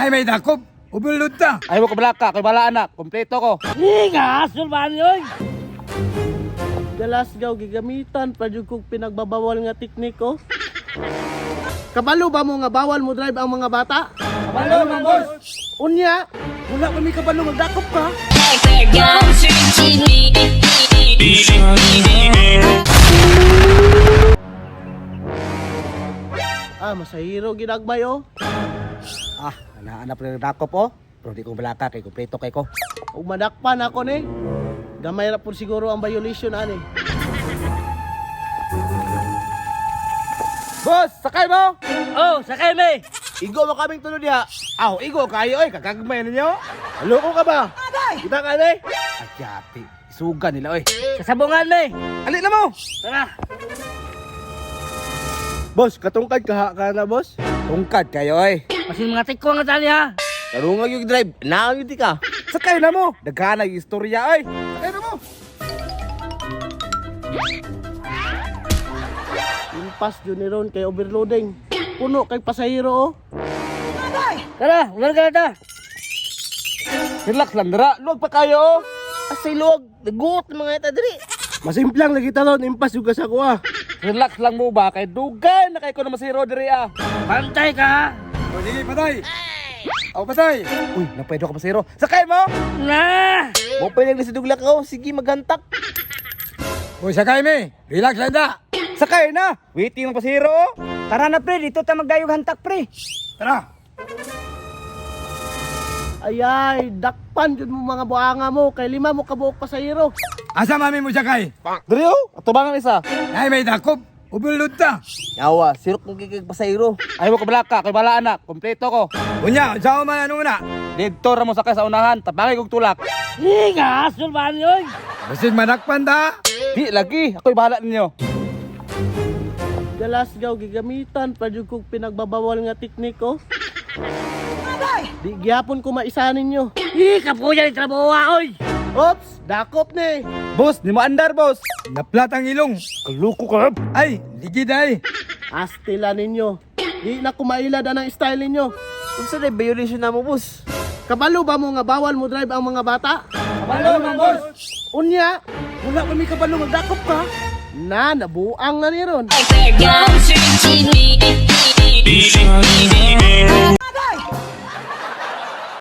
Nay may dakop. Ubulod ta. Ay mo kabalaka, kay bala anak, kompleto ko. Ni gasol ba ni oy? Galasgaw gigamitan pa jud kog pinagbabawal nga teknik oh. Kabalo ba mo nga bawal mo drive ang mga bata? Kabalo man, boss. Unya, wala pa mi kabalo magdakop ka. Ah, masahiro ginagbay oh. Ah, ana-ana pa rin dakop oh. Pero di ko balaka kay kompleto kay ko. Ug madakpan ako ni. Gamay ra pud siguro ang violation ani. Boss, sakay mo. Oh, sakay me. Igo mo kaming tulod diha. Aw, igo kayo oy, kagagmay ninyo. Loko ka ba? Kita ka na eh. Adyati, isugan nila oy. Sa sabungan me. Ali na mo. Tara. Boss, katungkad kaha ka na, boss. Tungkad kayo oy. Masin mga tikko nga tali ha. Karungag yung drive, naang yun di ka. Sakay na mo. Daghan ang istorya oy. Sakay na mo. Impas jud ni ron kay overloading. Puno kay pasahero oh. Tara, ulan ka na ta. Relax lang dira, luwag pa kayo. oh. Asay luwag, naguot ng mga ita diri. Masimplang lagi talon impas jud ka sa kuha. Relax lang mo ba kay dugay na kay ko na masiro diri ah. Pantay ka ha. O sige, patay. O patay. Uy, napwede ka masiro. Sakay mo. Na! Mo pa lang sa duglak ako, sige maghantak. O sakay me. Relax lang ta. Sakay na. Waiting ng pasiro. oh. Tara na pre, dito ta magdayog hantak pre. Tara. Ayay, dakpan jud mo mga buanga mo kay lima mo kabuok pasahero. Asa mami mo sakay? Diri oh, atubangan isa. Nay may dakop. Ubulod ta. Yawa, sirok mong kikig pasayro. Ay mo kabalaka, kay bala anak, kompleto ko. Unya, unsa man ano na? Didto ra mo sakay sa unahan, tabangay kog tulak. Ni gasol ba ni oy? Basig madakpan ta. Di lagi, ako'y bahala ninyo. Galasgaw gigamitan pa jud kog pinagbabawal nga teknik oh. Di gyapon ko maisa ninyo. Ni kapuya ni trabaho oy. Oops, dakop ni. Boss, di mo andar, boss. Naplat ang ilong. Kaluko ka. Ay, ligid ay. Astila ninyo. Di na kumailad anang style ninyo. Unsa na violation na mo, boss? Kabalo ba mo nga bawal mo drive ang mga bata? Kabalo man, boss. Unya, wala pa mi kabalo magdakop ka. Na, nabuang na ni ron. One, two, three,